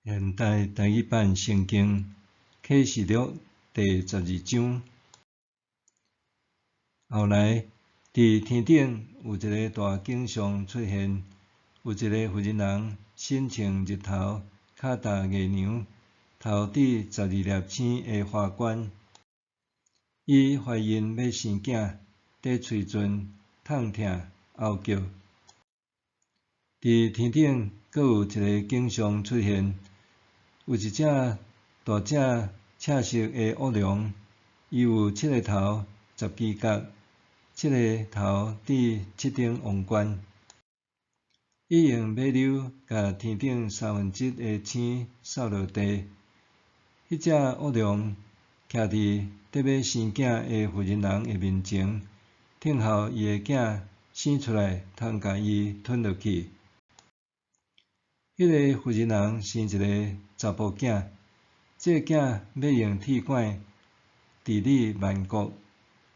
現代台語版聖經啟示錄第十二章。後來，佇天頂有一个大景象出現，有一个婦人人身穿日頭，跤踏月娘，頭戴十二粒星的華冠。伊懷孕欲生囝，佇喙唇痛疼嗷叫。佇天頂閣有一个景象出現，有一隻大隻赤色的惡龍，伊有七个頭，十支角，七个頭戴七頂王冠。伊用尾溜共天頂三分之一的星掃落地。彼隻惡龍徛佇得欲生囝的婦人人的面前，等候伊的囝生出來，通共伊吞落去。彼个婦人人生一个查埔囝，這个囝欲用鐵拐治理萬國。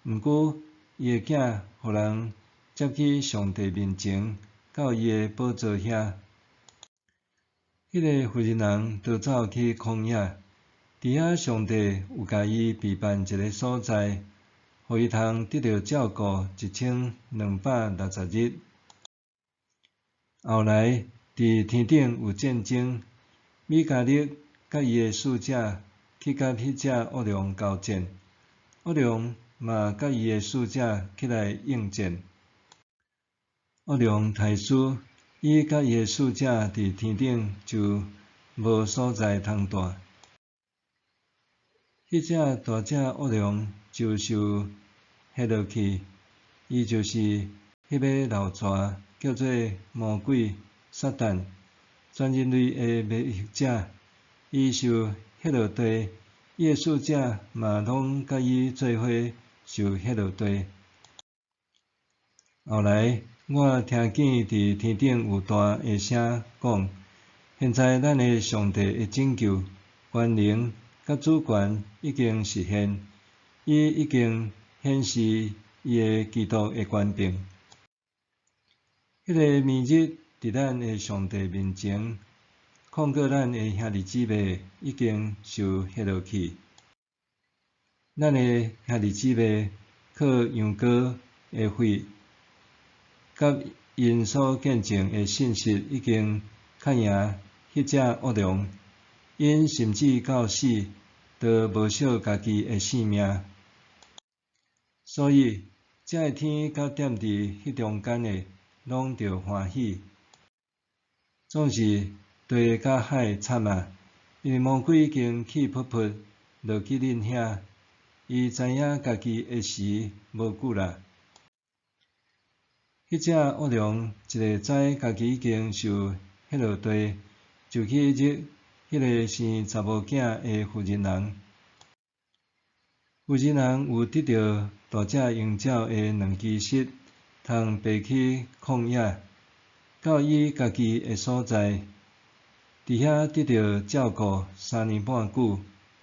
毋過，伊的囝予人接去上帝面前，到伊的寶座遐。彼个婦人人逃走去曠野，佇遐上帝有共伊備辦一个所在，予伊通得著照顧1260日。後來，佇天頂有戰爭，米迦勒佮伊的使者去佮彼隻惡龍交戰，惡龍嘛佮伊的使者起來應戰。惡龍刣輸，伊佮伊的使者佇天頂就無所在通蹛。彼隻大隻惡龍就受彼落去，伊就是彼尾老蛇，叫做魔鬼撒旦，全人類的迷惑者。伊受彼落地，伊的使者嘛攏佮伊做伙受彼落地。後來，我聽見佇天頂有大的聲講：現在咱的上帝的拯救、權能佮主權已經實現，伊已經顯示伊的基督的權柄。彼个暝日，佇咱的上帝面前，控告咱的兄弟姊妹已經受彼落去。咱的兄弟姊妹靠羊羔的血，佮𪜶所見證的信實已經較贏彼隻惡龍，𪜶甚至到死都無惜家己的性命。所以，這个天佮踮佇彼中間的，攏著歡喜。總是地佮海慘啊！因為魔鬼已經氣噗噗落去恁遐，伊知影家己的時無久啦。彼隻惡龍一下知家己已經受彼落地，就去惹彼个生查某囝的婦人人。婦人人有得著大隻鷹鳥的兩支翼，通飛去曠野，到伊家己的所在，佇遐得著照顧三年半久，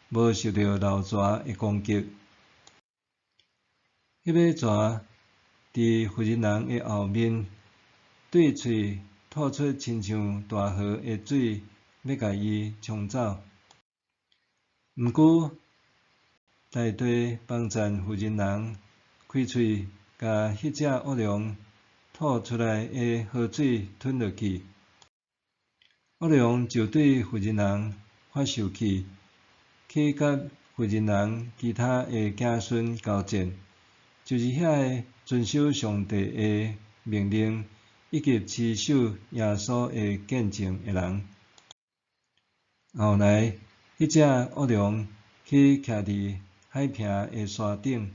無受著老蛇的攻擊。彼尾蛇佇婦人人的後面，對喙吐出親像大河的水，欲共伊沖走。毋過，大地幫贊婦人人開喙，共彼隻惡龍吐出來的河水吞落去。惡龍就對婦人人發受氣，去佮婦人人其他的子孫交戰，就是遐个遵守上帝的命令，以及持守耶穌的見證的人。後來，彼隻惡龍去徛佇海坪的沙頂。